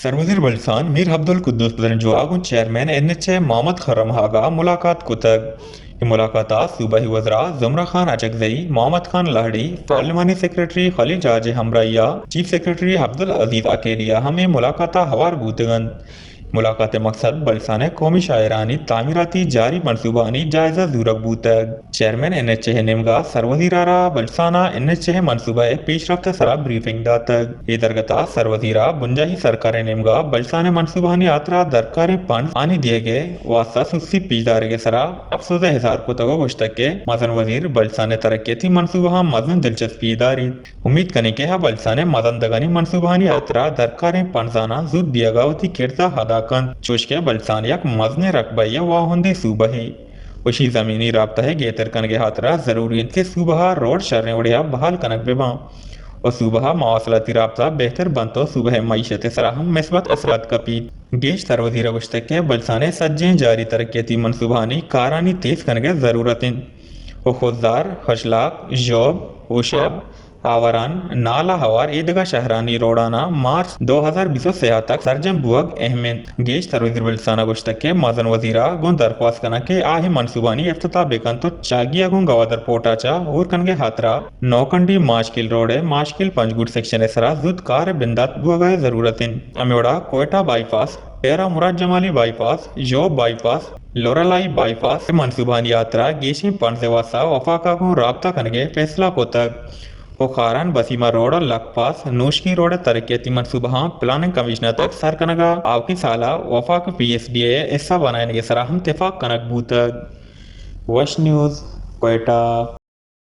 سروزیر بلوچستان میر عبدالقدوس بزنجو ءَ گوں چیئرمین این ایچ اے محمد خرم آغا ءَ ملاقات کتگ۔ اے ملاقات ءَ صوبائی وزراء زمرہ خان اچکزئی، محمد خان لہڑی، پارلیمانی سیکرٹری خلیل جاج ءِ ہمراہی ءَ چیف سیکرٹری عبدالعزیز عقیلی ءَ ہم اے ملاقات ءَ ہوار بوتگ انت۔ ملاقات ءِ مقصد بلوچستان ءِ قومی شاہراہانی تعمیراتی جاری منصوبہانی جائزہ زورگ بوتگ۔ چیئرمین این ایچ اے ءِ نیمگا سروزیر ءَ را بلوچستان ءَ این ایچ اے ءِ منصوبہ ءِ پیشرفت ءِ سرا بریفنگ داتگ۔ اے درگت ءَ سروزیر ءَ بنجاہی سرکار ءِ نیمگا بلوچستان ءِ منصوبہانی ہاترا درکاریں پنڈز آنی دیگ ءِ واستہ سستی پیش دارگ ءِ سرا افسوز ءِ اظہار کتگ ءُ گوشتگ کہ مزن وزیر بلوچستان ءِ ترقیاتی منصوبہاں مزنیں دلچسپی داریت۔ امیت کنیں کہ آ بلوچستان ءِ مزن دگانی منصوبہانی ہاترا درکاریں پنڈزاناں زوت دیگ ءَ وتی کرد ءَ ادا کنت، چوشکہ بلوچستان یک مزنیں رقبہ ءِ واہندیں صوبہ ءِ وشی زمینی رابطہ ءِ گہتر کنگ ءِ ہاترا ضروری انت کہ صوبہ ءَ روڈ شریں وڑے ءَ بحال کنگ بہ باں ءُ صوبہ ءِ مواصلاتی رابطہ بہتر بنت ءُ صوبہ ءِ معیشت ءِ سرا ہم مثبت اثرات کپیت۔ گیش سروزیر ءَ گوشتگ کہ بلوچستان ءِ سجہیں جاری ترقیاتی منصوبہانی کارانی تیز کنگ ءِ ضرورت انت ءُ خضدار، خشلاک، ژوب، ہوشب، آوران، نال ءَ ہوار اے دگہ شہرانی روڈاناں مارچ دو ہزار بیست ءُ سئے ءَ تک سرجم بوگ اہم انت۔ گیش سروزیر بلوچستان ءَ گوشتگ کہ مزن وزیر ءَ گوں درخواست کناں کہ آ اے منصوبانی افتتاح بہ کنت ءُ چاگی ءَ گوں گوادر پورٹ ءَ چہ ہور کنگ ءِ ہاترا نوکنڈی ماشکیل روڈ ءِ ماشکیل پنجگور سیکشن ءِ سرا زوت کار ءِ بندات بوگ ءِ ضرورت انت۔ ہمے وڑا کوئٹہ بائی پاس، ڈیرہ مراد جمالی بائی پاس، ژوب بائی پاس، لورالائی بائی پاس ءِ منصوبہانی ہاترا گیشیں پنڈز ءِ واستہ وفاق ءَ گوں رابطہ کنگ ءِ فیصلہ کتگ ءُ خاران بسیمہ روڈ ءُ لک پاس نوشکی روڈ ءِ ترقیاتی منصوبہاں پلاننگ کمیشن ءَ تک سر کنگ ءَ آؤکیں سال ءَ وفاق پی ایس ڈی اے ءِ حصہ بنائینگ ءِ سرا ہم تفاق کنگ بوتگ۔ وش نیوز، کوئٹہ۔